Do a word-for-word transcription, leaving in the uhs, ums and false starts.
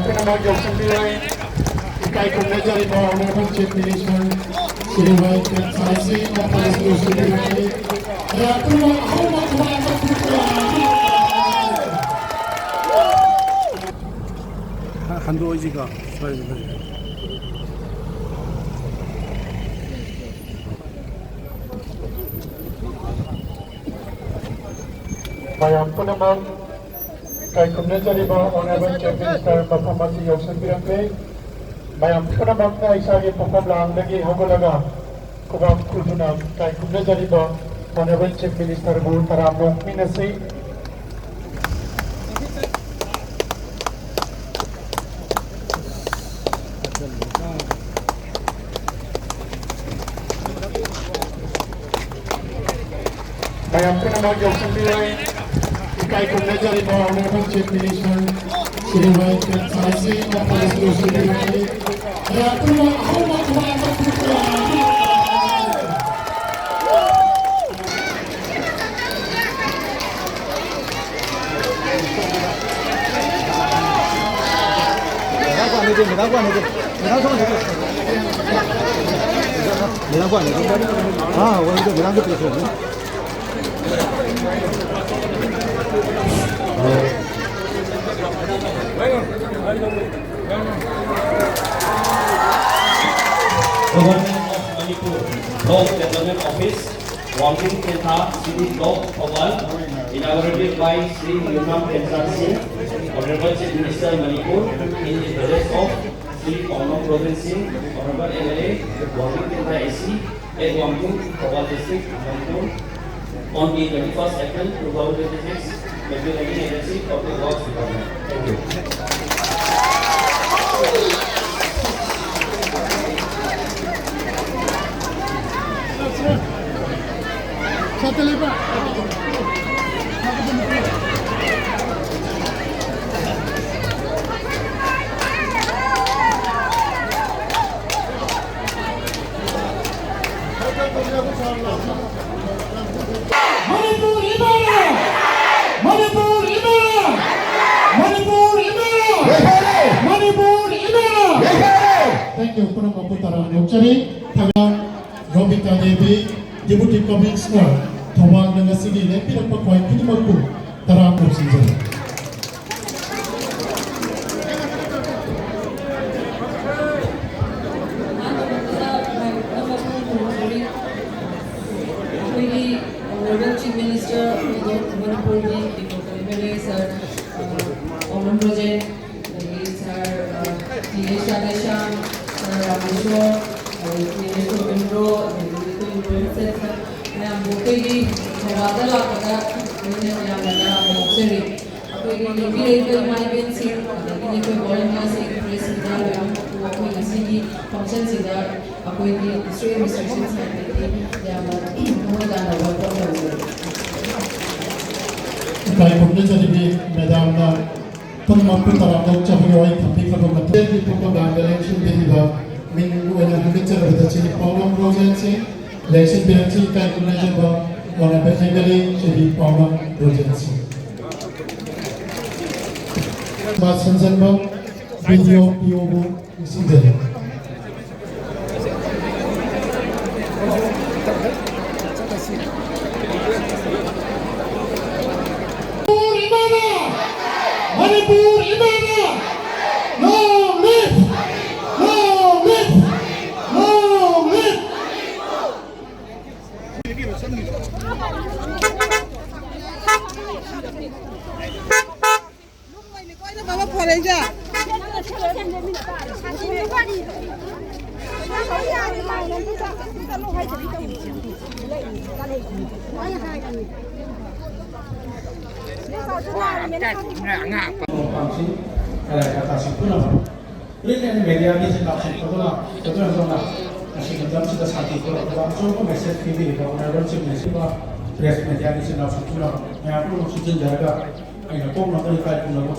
ꯄꯨꯝꯅꯃꯛ ꯌꯥꯎꯁꯪꯕꯤꯔꯣꯏ꯫ ꯏꯀꯥꯏ ꯈꯨꯝꯅꯖꯔꯤꯕ Honorable Chief Minister Shri ꯋꯥꯏ ꯀꯦ ꯁꯥꯏꯁꯤ ꯃꯐꯝ ꯑꯁꯤꯗ ꯌꯥꯎꯁꯪꯕꯤꯔꯣꯏ꯫ ꯃꯌꯥꯝ ꯄꯨꯝꯅꯃꯛ ꯑꯍꯧꯕ ꯈꯨꯕꯥꯛ ꯑꯃ ꯄꯤꯕꯤꯔꯣꯏ꯫ ꯍꯟꯗꯣꯛꯑꯁꯤꯀꯣ, ꯁ꯭ꯋꯥꯏꯗ ꯂꯩꯔꯦ꯫ ꯃꯌꯥꯝ ꯄꯨꯝꯅꯃꯛ ꯏꯀꯥꯏ ꯈꯨꯝꯅꯖꯔꯤꯕ Honorable Chief Minister ꯃꯐꯝ ꯑꯁꯤ ꯌꯧꯁꯤꯟꯕꯤꯔꯛꯂꯦ꯫ ꯃꯌꯥꯝ ꯄꯨꯝꯅꯃꯛꯅ ꯏꯁꯥꯒꯤ ꯄꯣꯛꯐꯝ ꯂꯥꯡꯗꯒꯤ ꯍꯧꯒꯠꯂꯒ ꯈꯨꯕꯥꯛ ꯈꯨꯗꯨꯅ ꯏꯀꯥꯏ ꯈꯨꯝꯅꯖꯔꯤꯕ Honorable Chief Ministerꯕꯨ ꯇꯔꯥꯝꯅ ꯑꯣꯛꯃꯤꯟꯅꯁꯤ꯫ ꯃꯌꯥꯝ ꯄꯨꯝꯅꯃꯛ ꯌꯥꯎꯁꯪꯕꯤꯔꯣꯏ꯫ ꯏꯀꯥꯏ ꯈꯨꯝꯅꯖꯔꯤꯕ Honorable Chief Minister ꯁ꯭ꯔꯤ ꯋꯥꯏ ꯀꯦ ꯁꯥꯏꯁꯤ ꯃꯐꯝ ꯑꯁꯤꯗ ꯌꯥꯎꯁꯪꯕꯤꯔꯣꯏ꯫ ꯃꯌꯥꯝ ꯄꯨꯝꯅꯃꯛ ꯑꯍꯧꯕ ꯈꯨꯕꯥꯛ ꯑꯃ ꯄꯤꯕꯤꯔꯣꯏ꯫ हाँ, वही तो मेरा भी पूछो। Government of Manipur, Block Development Office, Wangding Tentha, City Block, Thoubal, inaugurated by Shri Yumnam Khemchand Singh, Honorable Chief Minister Manipur, in the presence of Shri Konglong Projen Singh, Honorable M L A, Wangding Tentha A C, at Wangding, Thoubal District, Manipur, on the twenty-first April two thousand twenty-six, February nineteen eighty-six, of the Works Department. Thank you. Manipur ꯏꯃꯥꯅ! ꯃꯅꯤꯄꯨꯔ ꯏꯃꯥꯅ! ꯃꯅꯤꯄꯨꯔ ꯏꯃꯥꯅ! ꯂꯣꯏꯁꯜꯂꯦ! ꯄꯨꯝꯅꯃꯛꯄꯨ ꯇꯔꯥꯝꯅ ꯑꯣꯛꯆꯔꯤ꯫ Thoubal Romita Devi, Deputy Commissioner, ꯊꯧꯕꯥꯜꯅ ꯉꯁꯤꯒꯤ ꯂꯦꯞꯄꯤꯔꯛꯄ ꯈ꯭ꯋꯥꯏ ꯈꯨꯗꯤꯡꯃꯛꯄꯨ ꯇꯔꯥꯝꯅ ꯅꯣꯛꯆꯖꯔꯤ꯫ ꯑꯩꯈꯣꯏꯒꯤ Honorable Chief Minister ꯑꯩꯈꯣꯏꯒꯤ ꯃꯅꯤꯄꯨꯔꯒꯤ ꯑꯦꯝ ꯑꯦꯜ ꯑꯦ ꯁꯥꯔ, ꯑ, ꯑꯣꯅꯝ ꯔꯣꯖꯦꯟ, ꯑꯗꯒꯤ ꯁꯥꯔ, ꯑ, ꯇꯤ ꯑꯦꯁ ꯔꯥꯙꯦꯁ꯭ꯌꯥꯝ, ꯁꯥꯔ ꯔꯥꯃꯦꯁꯣꯔ, ꯑꯗꯒꯤ ꯇꯤ ꯑꯦꯁ ꯔꯣꯕꯤꯟꯗ꯭ꯔꯣ, ꯑꯗꯒꯤ ꯑꯩꯈꯣꯏꯒꯤ ꯂꯣꯏꯅ ꯆꯠꯈ꯭ꯔꯦ꯫ ꯃꯌꯥꯝꯕꯨ ꯑꯩꯈꯣꯏꯒꯤ ꯊꯧꯕꯥꯜꯗ ꯂꯥꯛꯄꯗ ꯂꯣꯏꯅ ꯃꯌꯥꯝꯅ ꯇꯔꯥꯝꯅ ꯑꯣꯛꯆꯔꯤ꯫ ꯑꯩꯈꯣꯏꯒꯤ ꯂꯦꯡꯕꯤꯔꯛꯏꯕ ꯏꯃꯥ ꯏꯕꯦꯟꯁꯤꯡ, ꯑꯗꯒꯤ ꯑꯩꯈꯣꯏ volunteersꯁꯤꯡ, pressꯁꯤꯡꯗ ꯂꯣꯏꯅꯃꯛꯄꯨ ꯑꯩꯈꯣꯏ ꯉꯁꯤꯒꯤ functionꯁꯤꯗ ꯑꯩꯈꯣꯏꯒꯤ district administration sideꯇꯒꯤ ꯌꯥꯝꯅ ꯊꯃꯣꯏ ꯇꯥꯅ welcome ꯇꯧꯖꯔꯤ꯫ ꯏꯀꯥꯏ ꯈꯨꯝꯅꯖꯔꯤꯕꯤ madamꯅ ꯄꯨꯝꯅꯃꯛꯄꯨ ꯇꯔꯥꯝꯅ ꯑꯣꯛꯆꯕꯒꯤ ꯋꯥꯍꯩ ꯊꯝꯕꯤꯈ꯭ꯔꯕ ꯃꯇꯨꯡꯗꯒꯤ ꯊꯣꯛꯄ ꯃꯌꯥꯝꯗ ꯂꯦꯡꯁꯤꯟꯕꯤꯔꯤꯕ ꯃꯤꯡ ꯑꯣꯏꯅ ꯍꯥꯏꯒꯠꯆꯔꯕꯗ ꯁꯤꯗꯤ ꯄꯥꯎꯔꯝ ꯔꯣꯖꯦꯟ ꯁꯤꯡ, ꯂꯦꯡꯁꯤꯟꯕꯤꯔꯛꯁꯤ ꯏꯀꯥꯏ ꯈꯨꯝꯅꯖꯕ Honorable MLA ꯁꯤꯗꯤ ꯄꯥꯎꯔꯝ ꯔꯣꯖꯦꯟ ꯁꯤꯡ꯫ ꯃꯥ ꯁꯟꯖꯟꯕ BDO POꯕꯨ ꯅꯤꯡꯁꯤꯡꯖꯔꯤ꯫ ꯃꯅꯤꯄꯨꯔ ꯏꯃꯥꯅ! ꯃꯅꯤꯄꯨꯔ ꯏꯃꯥꯅ! Long live! Long live! Long live! ꯄꯥꯝꯁꯤ, ꯑ, ꯀꯊꯥꯁꯤ ꯄꯨꯝꯅꯃꯛ꯫ Print and media ꯒꯤ ꯏꯆꯤꯟ ꯏꯅꯥꯎꯁꯤꯡ ꯄꯨꯝꯅꯃꯛ, ꯇꯣꯉꯥꯟ ꯇꯣꯉꯥꯟꯅ ꯉꯁꯤ ꯃꯇꯝꯁꯤꯗ ꯁꯥꯟꯇꯤ ꯄꯨꯔꯛꯄꯗ ꯑꯆꯧꯕ message ꯄꯤꯕꯤꯔꯤꯕ Honorable Chief Minister, press media ꯒꯤ ꯏꯆꯤꯟ ꯏꯅꯥꯎꯁꯤꯡ ꯄꯨꯝꯅꯃꯛ, ꯃꯌꯥꯝ ꯄꯨꯝꯅꯃꯛ ꯁꯤꯟꯖꯤꯟꯖꯔꯒ ꯑꯩꯅ ꯀꯣꯛꯅꯕ ꯏꯀꯥꯏ ꯈꯨꯝꯅꯕ